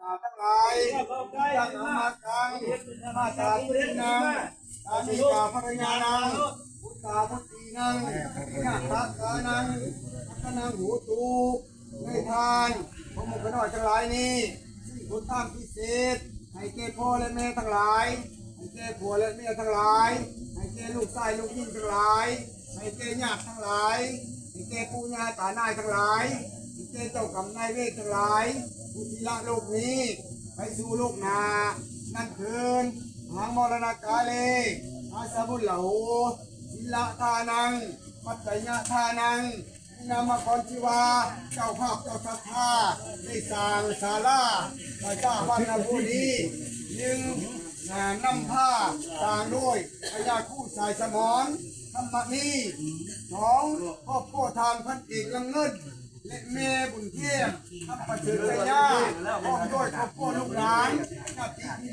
ທັງຫຼາຍ ຕັງອະມາກັງ ມາຕາປຸດຕິນັງ ສາມີກາພັນລະຍານັງ ບຸດຕາບຸດຕີນັງ ຍະຖາການັງ ອັກຂະນັງໂຫຕຸ ໃນທານ ພວກໝູ່ຂ້ານ້ອຍທັງຫຼາຍນີ້ ຊຶ່ງຜົນທານພິເສດ ໃຫ້ແກ່ພໍ່ແລະແມ່ທັງຫຼາຍ ໃຫ້ແກ່ຜົວແລະເມຍທັງຫຼາຍ ໃຫ້ແກ່ລູກຊາຍລູກຍິງທັງຫຼາຍ ໃຫ້ແກ່ຍາດທັງຫຼາຍ ໃຫ້ແກ່ປູ່ຍ່າຕານາຍທັງຫຼາຍ ໃຫ້ແກ່ເຈົ້າກຳນາຍເວນທັງຫຼາຍ ຜູ້ທີ່ລະໂລກນີ້ ໄປສູ່ໂລກໜ້ານັ້ນເທີນ ອະຫັງ ມໍລະນະກາເລ ອາສະມຸນລະໂຫ ທິລະທານັງ ປັດຈະຍະທານັງ ນາມະກອນທີ່ວ່າ ເຈົ້າພາບເຈົ້າສັດທາ ໄດ້ສ້າງສາລາ ພະເຈົ້າວັນນະພູນີ້ ໜຶ່ງ ນຳພາສ້າງໂດຍພະຍາຄູສາຍສະໝອນ ທຳມະນີ ສອງ ຄອບຄົວທ່ານພັນເອກ ລຳເງິນ ແລະ ແມ່ບຸນທຽມ ຄຳປະເສີດໄຊຍາ ພ້ອມດ້ວຍຄອບຄົວລູກຫຼານ ຍາດຕິພີ່ນ້ອງ